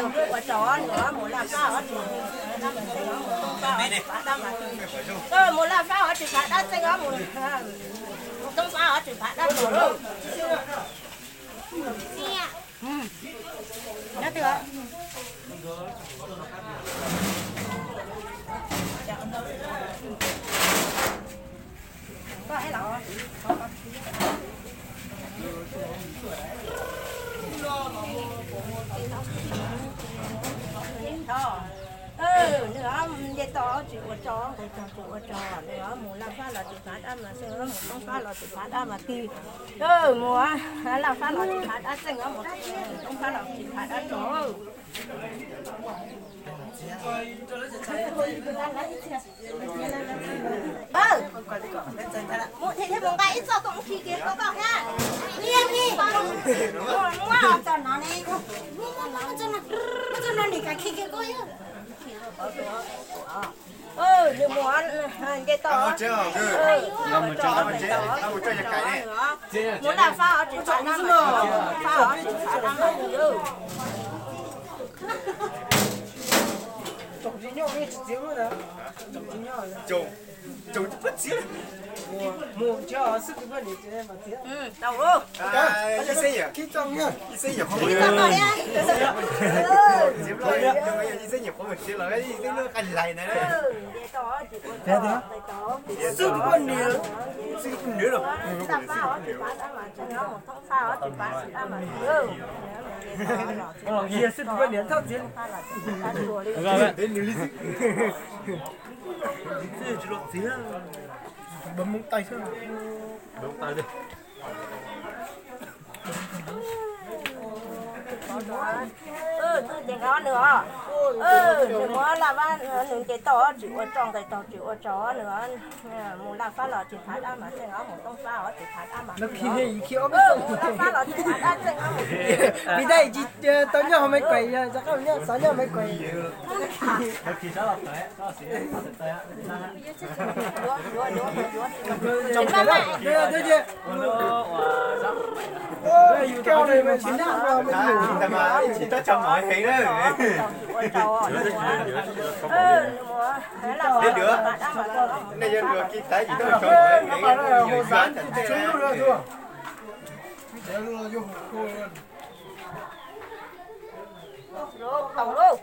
Ua rau nws mus laj fab ov tsis phav dab mas, mus laj fab ov tsis phav dab txeej ov, mus toob fab ov tsis phav dab txeej lauj. Nws nce toj tsis ua rog, nqis tog tsis ua rog, nws mus laj fab los tsis phav dab mas xwb, mus toob fab los tsis phav dab mas tig. Mus laj fab los tsis phav dab txeej, mus toob fab los tsis phav dab rog. Mus thiaj thiaj mus nqa ib txoj tuaj khi kiag koj toj thiab. Muab txoj no ne, txoj no nim kav khi kiag koj. Nws mus nce toj, mus laj fab os tsis phav dab mas, fab os tsis phav dab mas. Tau lawm. Xwb tus poj niam, xwb tus poj niam. Yog xwb tus poj niam thoj txiv. Tsis los txiv, npawg Hmoob tais xwb. Nws mus laj fab, nws nce toj tsis ua rog, nqis tog tsis ua rog, nws mus laj fab los tsis phav dab mas xwb, mus toob fab os tsis phav dab mas. Mus laj fab los tsis phav dab txeej. Vim dab tsis tau nyob hauv me kuem, rov qab mus nyob xav nyob me kuem. Tab sis tab tso mov heev na. Dab, nej yog luag kiv tais tsis tau tso mov heev, yus yuav tas tej.